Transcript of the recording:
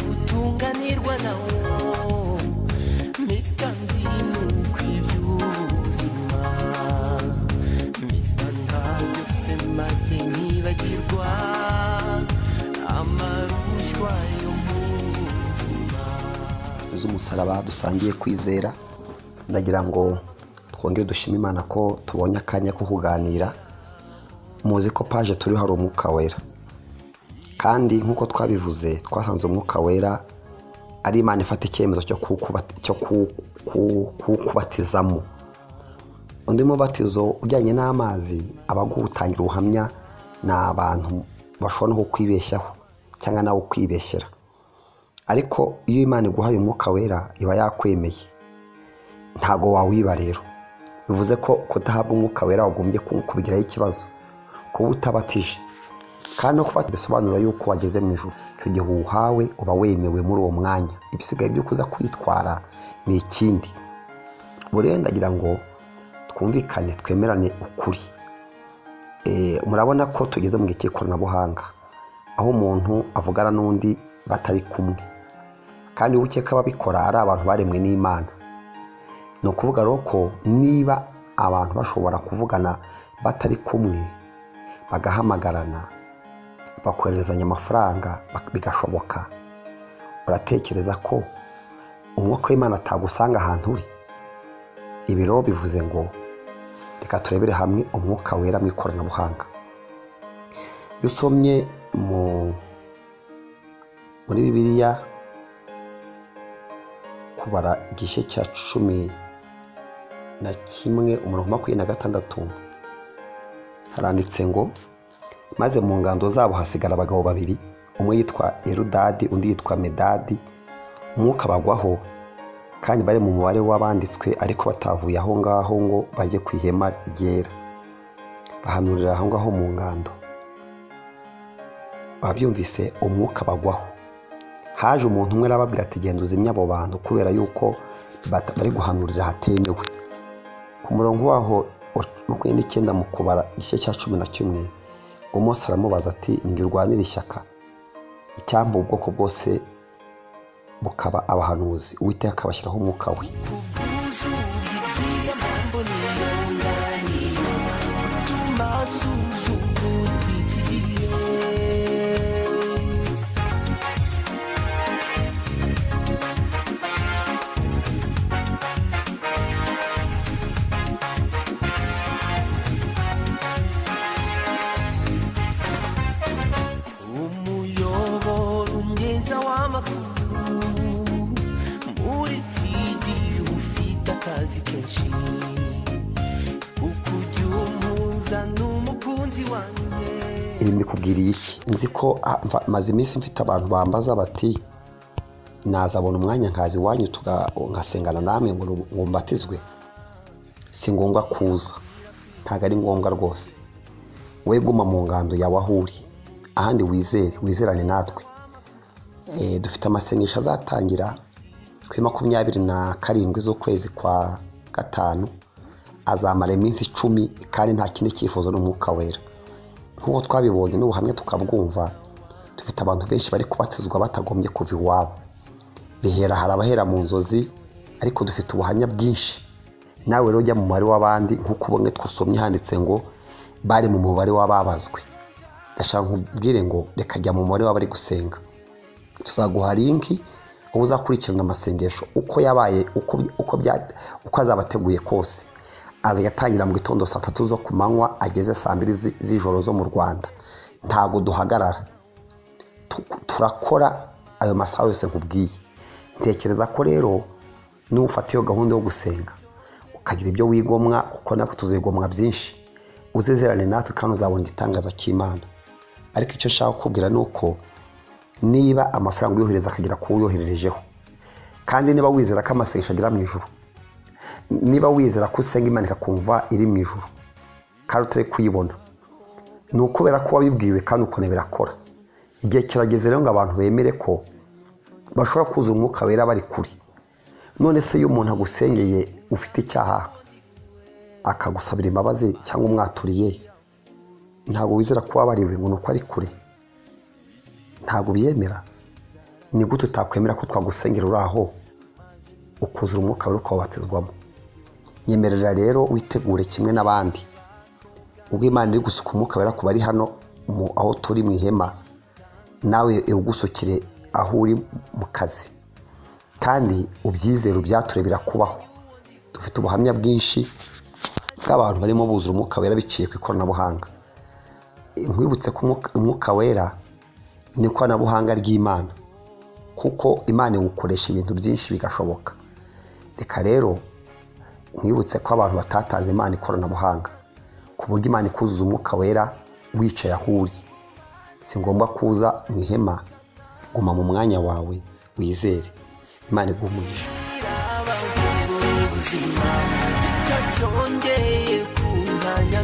Gutunganirwa nawo mpita nzinuka iby'ubuzima, mpita nta byose maze nkibagirwa amarushywa yo mu buzima. Z'umusaraba dusangiye kwizera, ndagira ngo twongere dushime Imana ko tubonye akanya ko kuganira. Muzi ko paje turiho hari umwuka wera, kandi nk'uko twabivuze twasanze umwuka wera ari Imana ifata icyemezo cyo kuwukubatizamo. Undi mubatizo ujyanye n'amazi, abagutangira ubuhamya ni abantu bashobora no kukwibeshyaho cyangwa nawe ukwibeshyera, ariko iyo Imana iguhaye umwuka wera iba yakwemeye, ntago wawiba. Rero bivuze ko kudahabwa umwuka wera wagombye kubigiraho ikibazo, kuba utabatije. Kandi no kuba bisobanura yuko wageze mu ijuru, icyo gihe uwuhawe uba wemewe muri uwo mwanya, ibisigaye byo kuza kwitwara ni ikindi. Ubu rero ndagira ngo twumvikane, twemerane ukuri. Murabona ko tugeze mu gihe cy'ikoranabuhanga, aho umuntu avugana n'undi batari kumwe, kandi ukeka ababikora ari abantu baremwe n'Imana. Ni ukuvuga rero ko niba abantu bashobora kuvugana batari kumwe, bagahamagarana, bakohererezanya amafaranga, bigashoboka, uratekereza ko umwuka w'Imana atagusanga ahantu uri? Ibi rero bivuze ngo reka turebere hamwe umwuka wera mu ikoranabuhanga. Iyo usomye muri Bibiliya kubara igice cya 11 umurongo 26, haranditse ngo maze mu ngando zabo hasigara abagabo babiri, umwe yitwa Eludadi undi yitwa Medadi, umwuka bagwaho, kandi bari mu mubare w'abanditswe, ariko batavuye aho ngaho ngo bajye ku ihema ryera, bahanurira aho ngaho mu ngando. Babyumvise, umwuka bagwaho. Haje umuntu umwe arababwira ati genda uzimye abo bantu kubera yuko bari guhanurira hatemewe. Ku murongo waho 29 mu kubara igice cya 11, ngo Mose aramubaza ati ninjye urwanira ishyaka, icyampa ubwoko bwose bukaba abahanuzi, Uwiteka akabashyiraho umwuka we. Ubwuzu bw'ibyiza mboneye utuma nsuzugura igihe. Umuyoboro mwiza w'amakuru muri iki gihe ufite akazi kenshi, kuko ujya umpuza n'umukunzi wanjye. Ibi mbikubwiriye iki? Nzi ko maze iminsi mfite abantu bambaza bati nazabona umwanya nkaza iwanyu ngasengana namwe ngo mbatizwe. Si ngombwa kuza, ntabwo ari ngombwa rwose. We guma mu ngando yawe aho uri, ahandi wizere, wizerane natwe. Dufite amasengesho azatangira kuri 27 z'ukwezi kwa 5, azamara iminsi 10, kandi nta kindi cyifuzo n'umwuka wera. Nk'uko twabibonye n'ubuhamya tukabwumva, dufite abantu benshi bari kubatizwa batagombye kuva iwabo. Bihera, hari abahera mu nzozi, ariko dufite ubuhamya bwinshi. Nawe rero ujya mu mubare w'abandi, nk'uko ubonye twasomye handitse ngo bari mu mubare w'ababazwe. Ndashaka nkubwire ngo reka jya mu mubare w'abari gusenga. Tuzaguha linki aho uzakurikirana amasengesho uko yabaye, uko azaba ateguye kose. Azajya atangira mu gitondo saa 3 zo ku manywa ageze saa 2 z'ijoro zo mu Rwanda. Ntago duhagarara, turakora ayo masaha yose nkubwiye. Ntekereza ko rero nufata iyo gahunda yo gusenga ukagira ibyo wigomwa, kuko natwe tuzigomwa byinshi, uzezerane natwe kandi uzabona igitangaza cy'Imana. Ariko icyo nshaka kukubwira ni uko niba amafaranga uyohereza akagera ku uyohererejeho, kandi niba wizera ko amasengesho agera mu ijuru, niba wizera ko usenga Imana ikakumva iri mu ijuru kandi utari kuyibona, ni ukubera ko wabibwiwe kandi ukabona birakora. Igihe kirageze rero ngo abantu bemere ko bashobora kuzuza umwuka wera bari kure. None se iyo umuntu agusengeye ufite icyaha akagusabira imbabazi cyangwa umwaturiye, ntabwo wizera ko wabariwe ngo ni uko ari kure? Ntabwo byemera. Ni gute utakwemera ko twagusengera uri aho ukuzura umwuka wera ukawubatizwamo? Nyemerera rero witegure kimwe n'abandi. Ubwo Imana iri gusuka umwuka wera ku bari hano aho turi mu ihema, nawe iwugusukire aho uri mu kazi, kandi ubyizere, ubyature, birakubaho. Dufite ubuhamya bwinshi bw'abantu barimo buzura umwuka wera biciye ku ikoranabuhanga. Nkwibutse ko umwuka wera ni ikoranabuhanga ry'Imana, kuko Imana iwukoresha ibintu byinshi bigashoboka. Reka rero nkwibutse ko abantu batatanze Imana ikoranabuhanga, ku buryo Imana ikuzuza umwuka wera wicaye aho uri. Si ngombwa kuza mu ihema, guma mu mwanya wawe wizere. Imana iguhe umugisha. Ubuzima icyo cyongeye kunkanya.